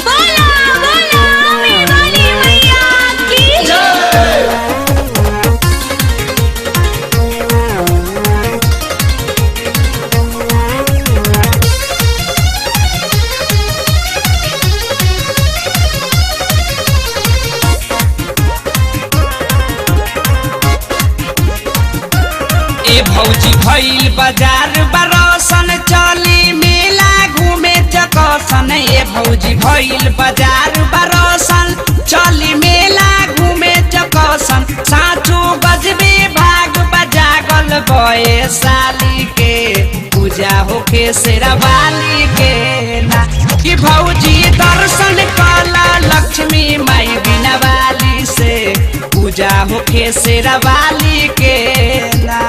बोला बोला मेवाली मैया की। ए भौजी भइल बाजार बरसन, चली मेला घूमे चकसन। ए भौजी भइल बाजार बरसन, चली मेला घूमे चकसन। साँचो गजबे भाग बजागल बए साली के, पूजा होखे शेरावाली के ना। कि भौजी दर्शन कला लक्ष्मी माई बिना वाली से, पूजा होखे शेरावाली के ना।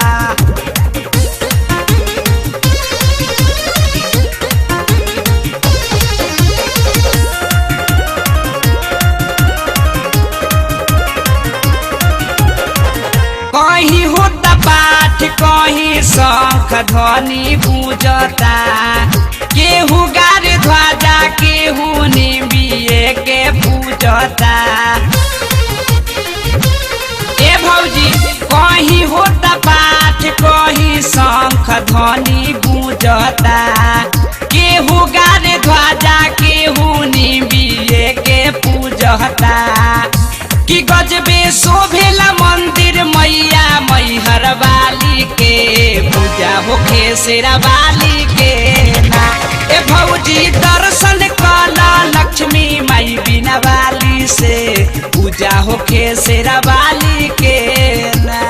कहीं होता पाठ कहीं शंख ध्वनि गूंजता, केहू गार ध्वजा केहू निबिये के पूजता। ए भौजी कहीं होता पाठ कहीं शंख ध्वनि गूंजता, केहू गार ध्वजा केहू निबिये के पूजता। कि गजबे शोभेला मंदिर मैया मैहर वाली के, पूजा होखे शेरावाली के ना। ए भौजी दर्शन कला लक्ष्मी माई बिना वाली से, पूजा होखे शेरावाली के ना।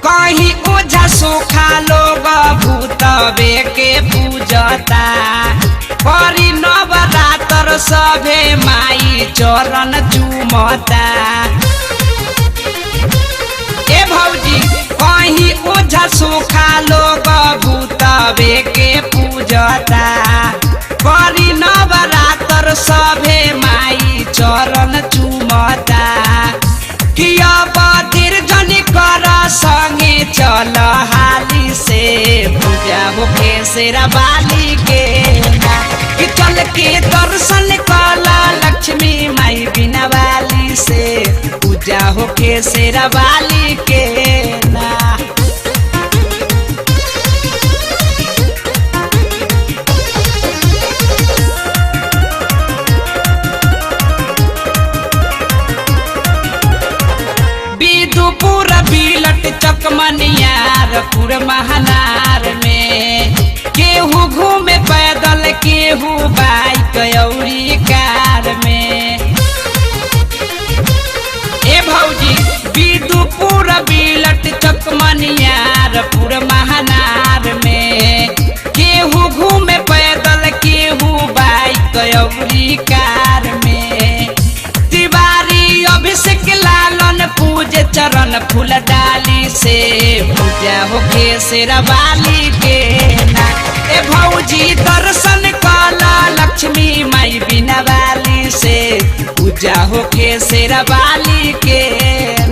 कहीं ओझा सुखा लोग भूतबे के पूजता, करी नवरात्र सभे माई चरण चुमता। ए भौजी कहीं ओझा सुखा लोग भूतबे के पूजता, करी नवरात्र सभे माई चरण चुमता। कि अब जनी कर संगे चल हाली से, पूजा होखे शेरावाली के ना। कि चल के दर्शन कला लक्ष्मी माई बिना वाली से, पूजा होखे शेरावाली के ना। बिदुपुर बिलट चकमनियारपुर महनार में, केहू घूमे पैदल केहू बाइक औरी कार में। ए भौजी बिदुपुर बिलट चकमनियारपुर महनार में, केहू घूमे पैदल केहू बाइक औरी कार में। तिवारी अभिषेक लालन पूजे चरण फूल डाली से, पूजा होखे शेरावाली के ना। ए भौजी दर्शन कला लक्ष्मी माई बिना वाली से, पूजा होखे शेरावाली के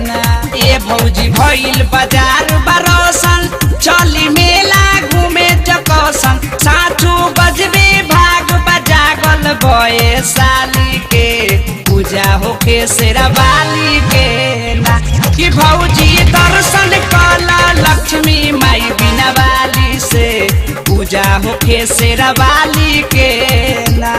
ना। ए भौजी भइल बाजार बरसन, चली मेला घूमे चकसन। साँचो गजबे भाग बजागल बए साली के, पूजा होखे शेरावाली के ना। कि भौजी दर्शन कला लक्ष्मी माई बिना वाली से, पूजा होखे शेरावाली के ना।